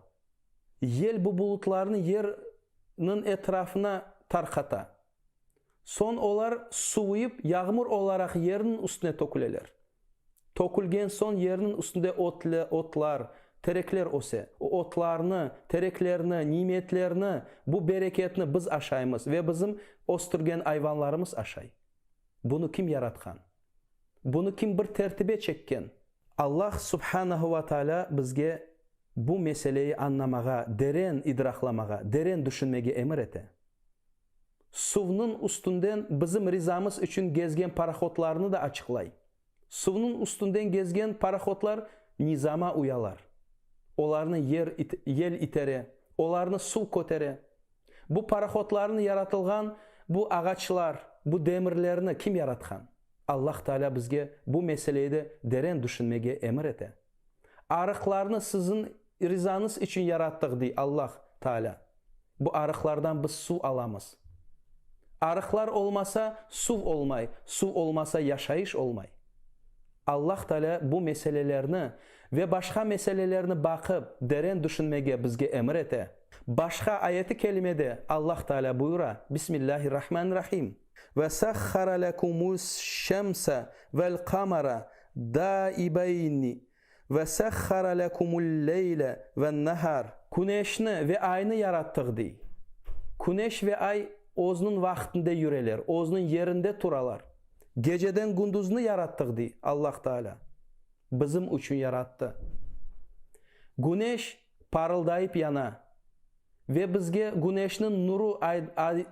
Yel bu bulutlarnı yerniñ etrafına tarqata. Soñ olar suvuyıp, yağmur olaraq yerniñ üstüne töküleler. Tökülgen soñ yerniñ üstünde otlar, terekler öse. O otlarnı, tereklerni, nimetlerni, bu bereketni biz aşaymız ve bizim östürgen ayvanlarımız aşay. Bunı kim yaratqan? Bunı kim bir tertibe çekken? Allah subhanahu va taalâ bizge bu meseleyi añlamağa, deren idraqlamağa, deren düşünmege emir ete. Suvnıñ üstünden bizim rizamız içün gezgen parohodlarnı da açıqlay. Suvnıñ üstünden gezgen parohodlar nizama uyalar. Olarnı yer yel itere, olarnı suv kötere. Bu parohodlarnı yaratılğan bu ağaçlar, bu demirlerni kim yaratqan? Allah Taalâ bizge bu meseleyi de deren düşünmege emir ete. Arıqlarnı siziñ rizañız içün yarattıq, dey Allah Taalâ. Bu arıqlardan biz suv alamız. Arıqlar olmasa, suv olmay, suv olmasa, yaşayış olmay. Allah Taalâ bu meselelerni ve başqa meselelerni baqıp, deren düşünmege bizge emir ete. Başqa ayeti kelimede Allah Taalâ buyura, Bismillâhirrahmanirrahim. Ve sahhara lekumus-şemse vel-qamara dâibeyni ve sahhara lekumul-leyle ven-nehâr. Küneşni ve aynı yarattıq, dey. Küneş ve ay özüniñ vaqtında yüreler, özüniñ yerinde turalar. Geceden gündüzni yarattıq, dey Allah Taalâ. Bizim içün yarattı. Güneş parıldayıp yana. Ve bizge küneşniñ nuru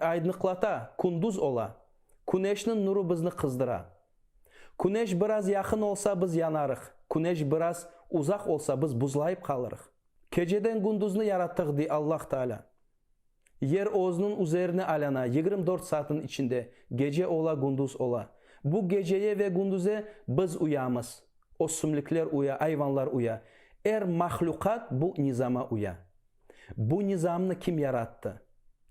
aydınıqlata, kündüz ola. Küneşniñ nuru bizni qızdıra. Küneş biraz yaqın olsa, biz yanarıq, küneş biraz uzaq olsa, biz buzlayıp qalırıq. Keceden kündüzni yarattıq, dey Allah Taalâ. Yer özüniñ üzerine alâna, 24 saatniñ içinde gece ola, kündüz ola. Bu geceye ve kündüze biz uyamız, ösümlikler uya, ayvanlar uya. Er mahlüqat bu nizama uya. Bu nizamnı kim yarattı?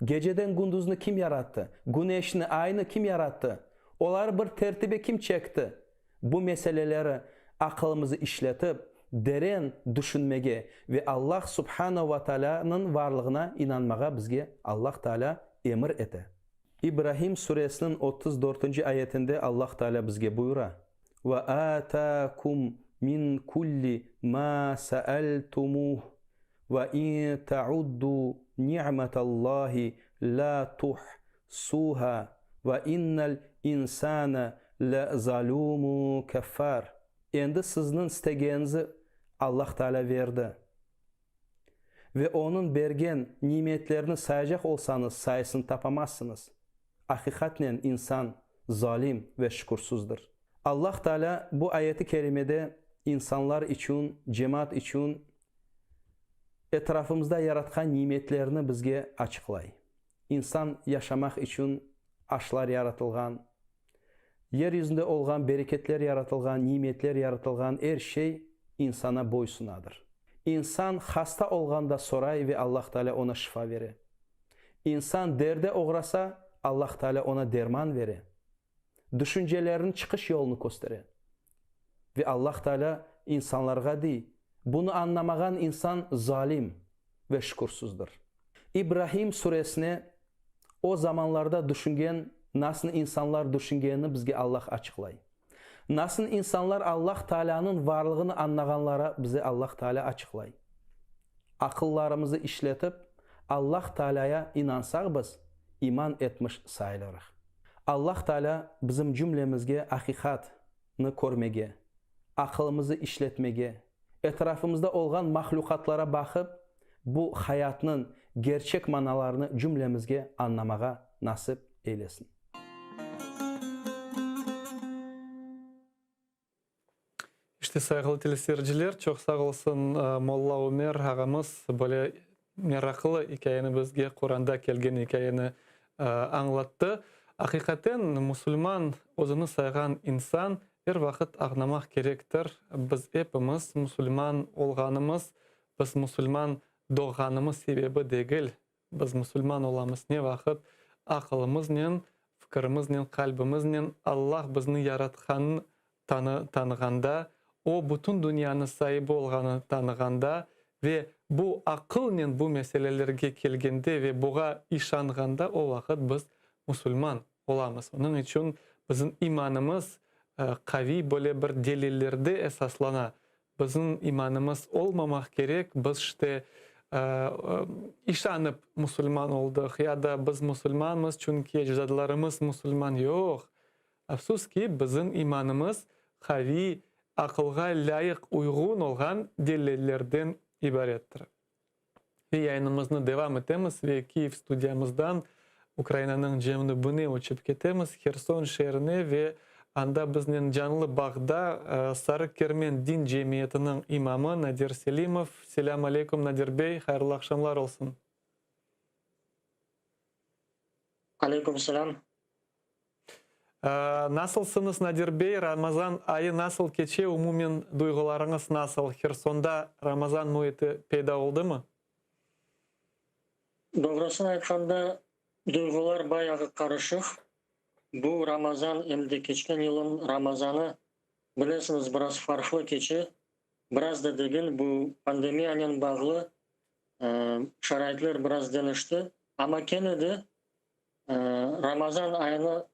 Geceden kündüzni kim yarattı? Küneşni, aynı kim yarattı? Oları bir tertibe kim çekti? Bu meseleleri aqılımızı işletip, deren düşünmege ve Allah subhanahu va taalânıñ varlığına inanmağa bizge Allah Taalâ emir ete. İbrahim suresiniñ 34-nci ayetinde Allah Taalâ bizge buyura, Ve atâkum min kulli mâ se'eltumuh Ve in te'uddu ni'metallahi lâ tuhsuha ve innel insâne le'zalûmun keffâr. Endi sizniñ istegeniñizi Allah Teala verdi. Ve Onıñ bergen nimetlerini sayacaq olsañız, sayısını tapamazsıñız. Aqiqatnen insan zalim ve şükürsüzdir. Allah Teala bu ayeti kerimede insanlar içün, cemaat içün etrafımızda yaratqan nimetlerni bizge açıqlay. İnsan yaşamaq içün aşlar yaratılğan, yer yüzünde olğan bereketler yaratılğan, nimetler yaratılğan, er şey insana boysunadır. İnsan hasta olğanda soray ve Allah Teala ona şifa bere. İnsan derde oğrasa, Allah Teala ona derman bere. Düşünceleriniñ çıqış yolunı köstere. Ve Allah Teala insanlarğa dey, bunı añlamağan insan zalim ve şükürsizdir. İbrahim suresine o zamanlarda düşüngen, nasıl insanlar düşüngenini bizge Allah açıqlay. Nasıl insanlar Allah Tealanıñ varlığını añlağanları bize Allah Teala açıqlay. Aqıllarımızı işletip, Allah Tealaya inansaq biz, iman etmiş sayılırıq. Allah Teala bizim cümlemizge aqiqat nı körmege, aqılımızı işletmege, etrafımızda olğan mahlüqatlara baqıp, bu hayatnıñ gerçek manalarını cümlemizge añlamağa nasip eylesin. İşte, sayğılı teleseyirciler, çoq sağ olsun Molla Ümer ağamız böyle meraqlı ikâyeni bizge, Quranda kelgen ikâyeni añlattı. Aqiqaten, musulman özüni sayğan insan er vaqıt ağnamaq kerektir. Biz epimiz musulman olğanımız, biz musulman doğğanımız sebebi degil, Biz musulman olamız ne vaqıt aqılımıznen, fikirimiznen, qalbimiznen Allah bizni yaratqanın tanığanda, O bütün dünyanı saibi olğanını tanığanda ve bu aqılnen bu meselelerge kelgende ve buğa işanğanda o vaqıt biz musulman. olamız. Onıñ içün bizim imanımız qaviy böyle bir delillerde esaslana. Bizim imanımız olmamaq kerek, biz işte işanıp musulman oldıq ya da biz musulmanmız, çünki ecdadlarımız musulman. Yoq! Afsus ki, bizim imanımız qaviy, aqılğa lâyıq, uyğun olğan delillerden ibarettir. Ve yayınımıznı devam etemiz ve Kiyev studiyamızdan Ukrainanıñ cenübine uçıp ketemiz, Herson şeerine ve anda biznen canlı bağda Sarı Kermen din cemiyetiniñ imamı Nadir Selimov. Selâm aleyküm, Nadir bey, hayırlı aqşamlar olsun. Aleyküm selâm. Nasılsıñız, Nadir bey? Ramazan ayı nasıl keçe, umumen duyğularıñız nasıl? Hersonda Ramazan müiti peyda oldımı? Doğrusını aytqanda, duyğular bayağı qarışıq. Bu Ramazan, em de keçken yılın Ramazanı, bilesiñiz, biraz farqlı keçe. Biraz da degil, bu pandemiyanen bağlı şaraitler biraz deñişti. Amma kene de Ramazan ayını,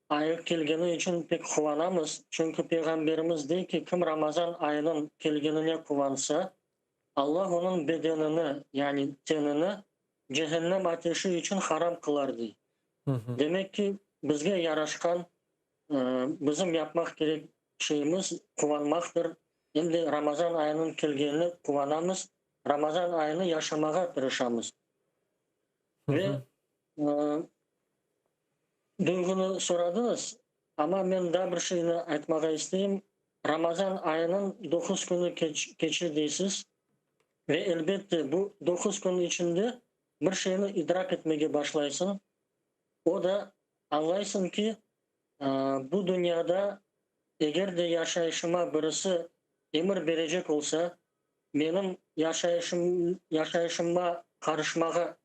ayı kelgeni içün pek quvanamız, çünki Peyğamberimiz dey ki, kim Ramazan ayınıñ kelgenine quvansa, Allah onıñ bedenini, yani tenini cehennem ateşi içün haram qılar, dey. Demek ki, bizge yaraşqan, bizim yapmaq kerek şeyimiz quvanmaqtır. Em de Ramazan ayınıñ kelgenine quvanamız, Ramazan ayını yaşamağa tırışamız. Ve duyğunı soradıñız, amma men daa bir şeyni aytmağa isteyim. Ramazan ayınıñ doquz künü keçe deysiz, ve elbette bu doquz kün içinde bir şeyni idrak etmege başlaysıñ, o da añlaysıñ ki, bu dünyada eger de yaşayışıma birisi emir berecek olsa, menim yaşayışım, yaşayışıma qarışmağa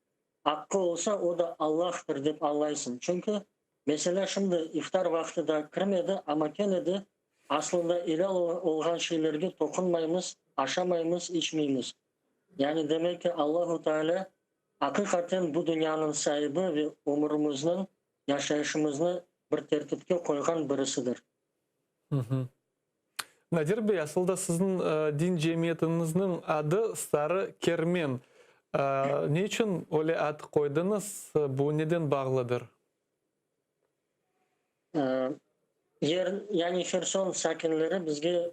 aqqı olsa, o da Allahtır dep añlaysıñ. Çünki, meselâ, şimdi iftar vaqtı da kirmedi, amma kene de aslında elâl olğan şeylerge toqunmaymız, aşamaymız, içmeymiz. Yani, demek ki, Allahu Tealâ aqiqaten bu dünyanıñ saibi ve ömrümizniñ, yaşayışımıznı bir tertipke qoyğan birisidir. Nadir bey, asıl da siziñ din cemiyetiñizniñ adı Sarı Kermen. Ne içün öyle ad qoydıñız, bu neden bağlıdır? Yer, yani Herson sakinleri bizge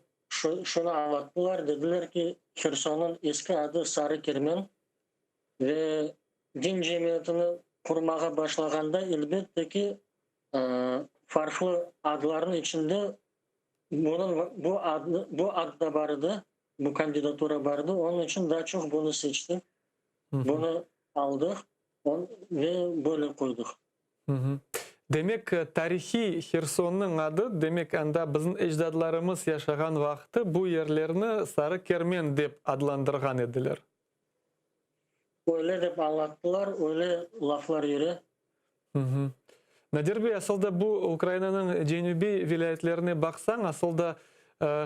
şunı añlattılar, dediler ki, Hersonnıñ eski adı Sarı Kermen ve din cemiyetini qurmağa başlağanda, elbette ki, farqlı adlarnıñ içinde Bunıñ, bu adnı, bu ad da bar edi, bu kandidatura bar edi, onıñ içün daa çoq bunı seçtik, bunı aldıq ve böyle qoydıq. Demek, tarihiy Hersonnıñ adı, demek, anda bizim ecdadlarımız yaşağan vaqtı bu yerlerni Sarı Kermen dep adlandırğan ediler. Öyle dep añlattılar, öyle laflar yüre. Nadir bey, asıl da bu Ukrainanıñ cenübiy vilâyetlerine baqsañ, asıl da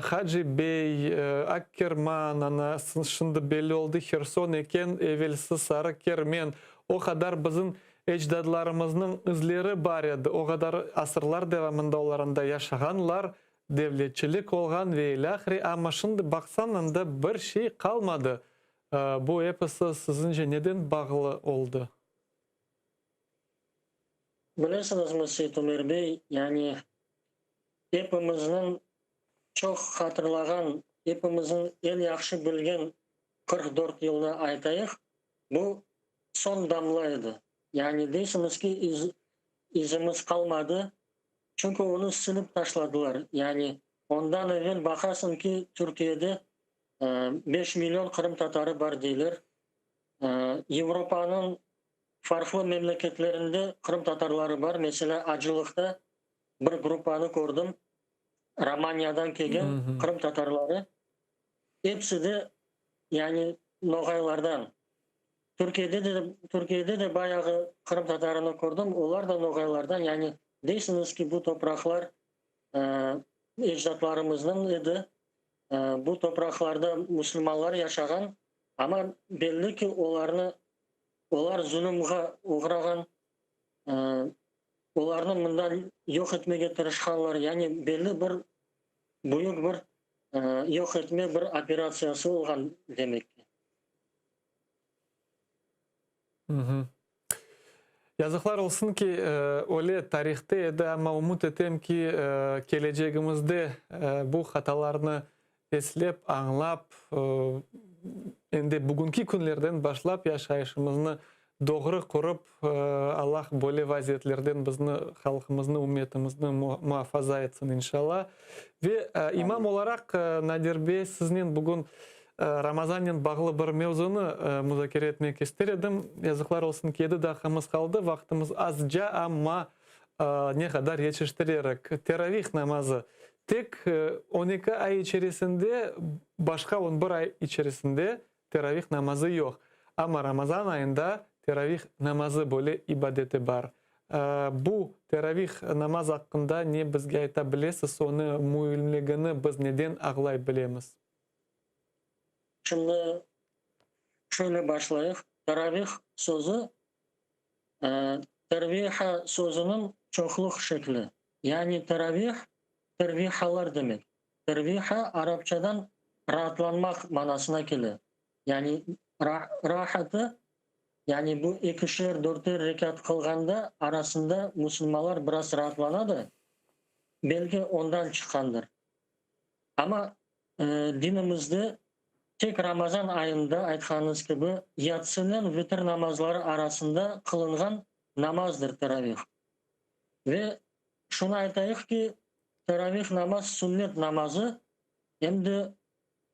Hacı bey, Akkerman, ana, şimdi belli oldı Herson eken, evelsi Sarı Kermen, o qadar bizim ecdadlarımıznıñ izleri bar edi, o qadar asırlar devamında olar anda yaşağanlar, devletçilik olğan ve ilâhre, amma şimdi baqsañ anda bir şey qalmadı. Bu episi siziñce neden bağlı oldı? Bilesiñizmi, Seytumer bey, yani epimizniñ çoq hatırlağan, epimizniñ eñ yahşı bilgen 44 yılnı aytayıq, bu soñ damla edi. Yani deysiñiz ki, iz, izimiz qalmadı, çünki onı silip taşladılar. Yani ondan evel baqasıñ ki, Türkiyede beş million qırımtatarı bar deyler. Yevropanıñ farqlı memleketlerinde qırımtatarları bar. Meselâ, Acılıqta bir gruppanı kördim, Romaniyadan kelgen qırımtatarları. Episi de, yani noğaylardan. Türkiyede de, Türkiyede de bayağı qırımtatarını kördim, olar da noğaylardan. Yani deysiñiz ki, bu topraqlar ecdatlarımıznıñ edi, bu topraqlarda musulmanlar yaşağan, amma belli ki, olarnı, olar zulümğa oğrağan. olarnı mından yoq etmege tırışqanlar, yani belli bir büyük bir yoq etme bir operatsiyası olğan demek ki. Yazıqlar olsun ki, öyle tarihte edi, amma ümüt etem ki, kelecegimizde bu hatalarnı eslep, añlap, endi bugünki künlerden başlap yaşayışımıznı doğru qurıp, Allah böyle vaziyetlerden bizni, halqımıznı, ümmetimizni muafaza etsin, inşallah. Ve imam olaraq, Nadir bey, siznen bugün Ramazannen bağlı bir mevzunı muzakere etmek ister edim. Yazıqlar olsun ki, yedi daqiqamız qaldı, vaqtımız azca, amma ne qadar yetiştirerik. Teravih namazı tek on eki ay içerisinde, başqa on bir ay içerisinde teravih namazı yoq. Amma Ramazan ayında teravih namazı böyle ibadeti bar. Bu teravih namaz aqqında ne bizge ayta bilesiz, onı müimligini biz neden ağlay bilemiz? Şimdi şöyle başlayıq, teravih sözü terviha sözüniñ çoqluq şekli, yani teravih, tervihalar demek. Terviha arapçadan raatlanmaq manasına kele. Yani rahatı, yani bu ekişer, dörter rekât qılğanda arasında musulmanlar biraz raatlanadı, belki ondan çıqqandır. Amma dinimizde tek Ramazan ayında, aytqanıñız kibi, yatsınen vitir namazları arasında qılınğan namazdır teravih. Ve şunı aytayıq ki, teravih namaz sünnet namazı, em de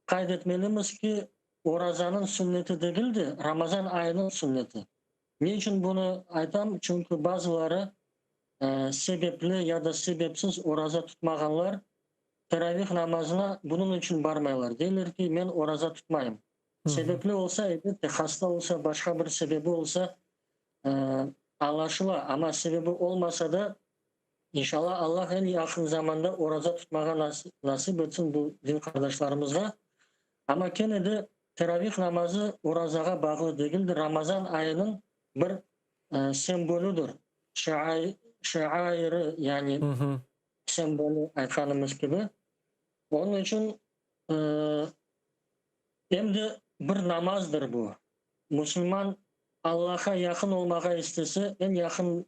qayd etmelimiz ki, orazanıñ sünneti degil de, Ramazan ayınıñ sünneti. Ne içün bunı aytam? Çünki bazıları sebepli ya da sebepsiz oraza tutmağanlar teravih namazına bunıñ içün barmaylar. Deyler ki, men oraza tutmayım. Sebepli olsa, elbette, hasta olsa, başqa bir sebebi olsa, añlaşıla. Amma sebebi olmasa da, inşallah, Allah eñ yaqın zamanda oraza tutmağa nasip etsin bu din qardaşlarımızğa. Amma kene de teravih namazı orazağa bağlı degildir, Ramazan ayınıñ bir sembolüdir, şiairi, yani sembolü aytqanımız kibi. Onıñ içün em de bir namazdır bu. Musulman Allahqa yaqın olmağa istese, eñ yaqın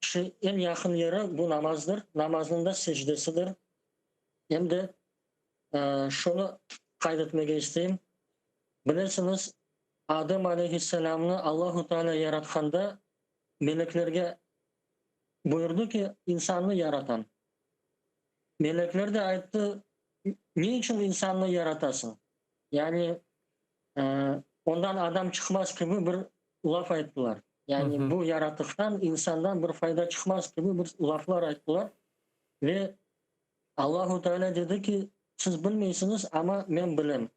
şey, eñ yaqın yeri bu namazdır, namaznıñ da secdesidir. Em de şunı qayd etmege isteyim, bilesiñiz, Adem aleyhisselâmnı Allahu Teala yaratqanda meleklerge buyurdı ki, insannı yaratam. Melekler de ayttı, Ne içün insannı yaratasıñ? Yani ondan adam çıqmaz kibi bir laf ayttılar. Yani bu yaratıqtan, insandan bir fayda çıqmaz kibi bir laflar ayttılar. Ve Allahu Teala dedi ki, siz bilmeysiñiz, amma men bilem.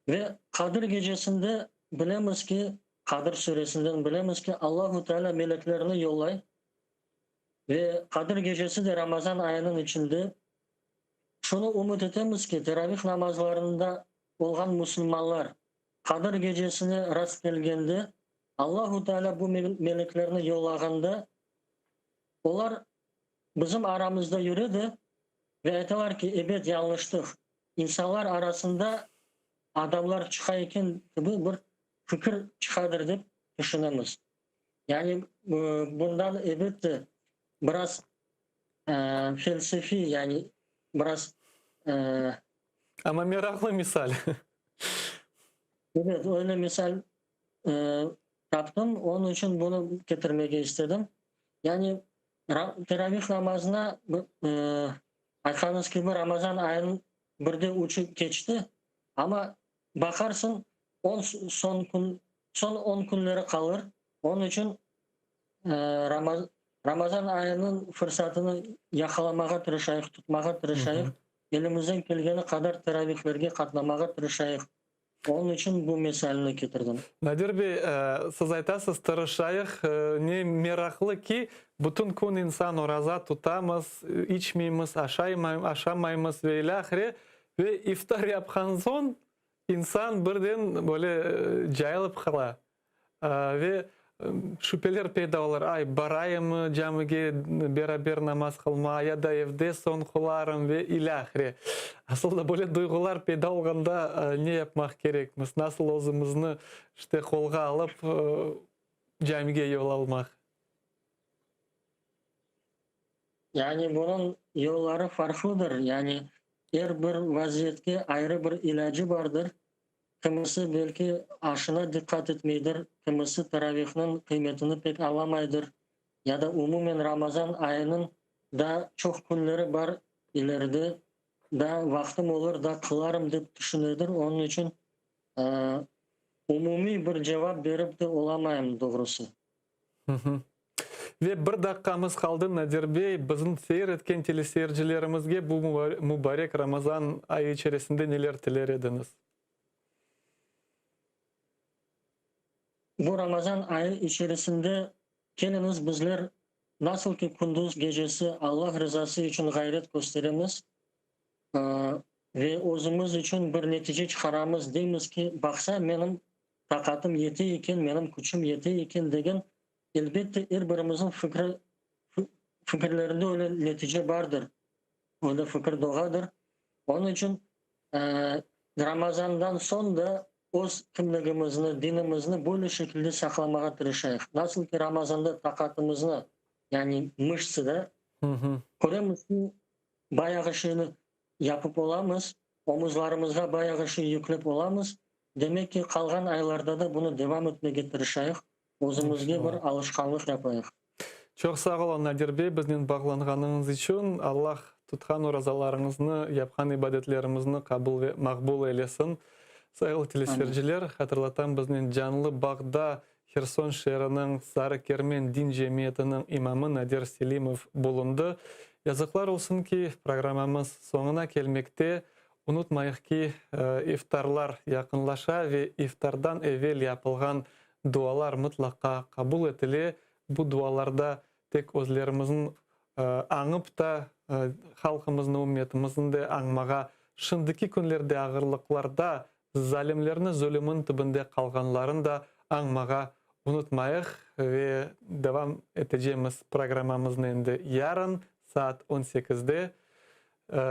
Ve Qadir gecesinde bilemiz ki, Qadir suresinden bilemiz ki, Allahu Teala meleklerini yollay ve Qadir gecesi de Ramazan ayınıñ içinde. Şunı ümüt etemiz ki, teravih namazlarında olğan musulmanlar Qadir gecesine rast kelgende, Allahu Teala bu meleklerni yollağanda, olar bizim aramızda yüre de ve aytalar ki, ebet, yañlıştıq, İnsanlar arasında adamlar çıqa eken kibi bir fikir çıqadır dep tüşünemiz. Yani bundan elbette biraz felsefiy, yani biraz. Amma meraqlı misal. Evet, öyle misal taptım, onıñ içün bunı ketirmege istedim. Yani teravih namazına Aytqanıñız kibi, Ramazan ayınıñ birde üçü keçti, amma baqarsıñ, on soñ kün, soñ on künleri qalır. Onıñ içün Ramazan ayınıñ fırsatını yaqalamağa tırışayıq, tutmağa tırışayıq, elimizden kelgeni qadar teravihlerge qatnamağa tırışayıq. Onıñ içün bu misalni ketirdim. Nadir bey, siz aytasız, tırışayıq. Ne meraqlı ki, bütün kün insan oraza tutamız, içmeymiz, aşamaymız ve ilâhre, ve iftar yapqan soñ insan birden böyle cayılıp qala. Ve. Şübeler peyda olur, ay, barayımmı camige beraber namaz qılmağa ya da evde soñ qılarım ve ilâhre. Asıl da böyle duyğular peyda olğanda ne yapmaq kerekmiz, nasıl özümizni işte qolğa alıp camige yol almaq? Yani bunıñ yolları farqlıdır. Yani er bir vaziyetke ayrı bir ilâcı bardır. Kimisi belki aşına diqqat etmeydir, kimisi teravihniñ qıymetini pek añlamaydır ya da umumen Ramazan ayınıñ daa çoq künleri bar, ileride daa vaqtım olur, daa qılarım dep tüşünedir. Onıñ içün umumiy bir cevap berip de olamayım doğrusı. Ve bir daqqamız qaldı, Nadir bey, bizim seyir etken teleseyircilerimizge bu mubarek Ramazan ayı içerisinde neler tiler ediñiz? Bu Ramazan ayı içerisinde keliñiz bizler nasıl ki kündüz gecesi Allah rızası içün ğayret kösteremiz ve özümiz içün bir netice çıqaramız, deymiz ki, baqsa, menim taqatım yete eken, menim küçüm yete eken degen, elbette, er birimizniñ fikri, fikirlerinde öyle netice bardır, öyle fikir doğadır. Onıñ içün Ramazandan soñ da öz kimligimizni, dinimizni böyle şekilde saqlamağa tırışayıq. Nasıl ki Ramazanda taqatımıznı, yani mıştsı da, köremiz ki, bayağı şeyni yapıp olamız, omuzlarımızğa bayağı şey yüklep olamız, Demek ki, qalğan aylarda da bunı devam etmege tırışayıq, özümizge bir alışqanlıq yapayıq. Çoq sağ oluñ, Nadir bey, biznen bağlanğanıñız içün. Allah tutqan orazalarıñıznı, yapqan ibadetlerimizni qabul ve maqbul eylesin. Sayğılı teleseyirciler, hatırlatam, biznen canlı bağda Herson şeeriniñ Sarı Kermen din cemiyetiniñ imamı Nadir Selimov bulundı. Yazıqlar olsun ki, programmamız soñuna kelmekte. Unutmayıq ki, iftarlar yaqınlaşa ve iftardan evel yapılğan dualar mıtlaqa qabul etile. Bu dualarda tek özlerimizniñ añıp ta, halqımıznı, ümmetimizni de añmağa, şimdiki künlerde ağırlıqlarda zalimlerni zulümın tübünde qalğanların da añmağa unutmayıq ve devam etecemiz programmamıznı endi yarın saat on sekizde.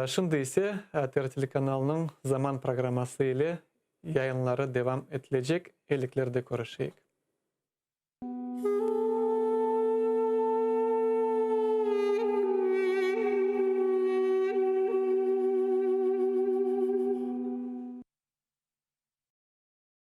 Şimdi ise ATR telekanalınıñ Zaman programması ile yayınları devam etilecek. Eliklerde körüşeyik.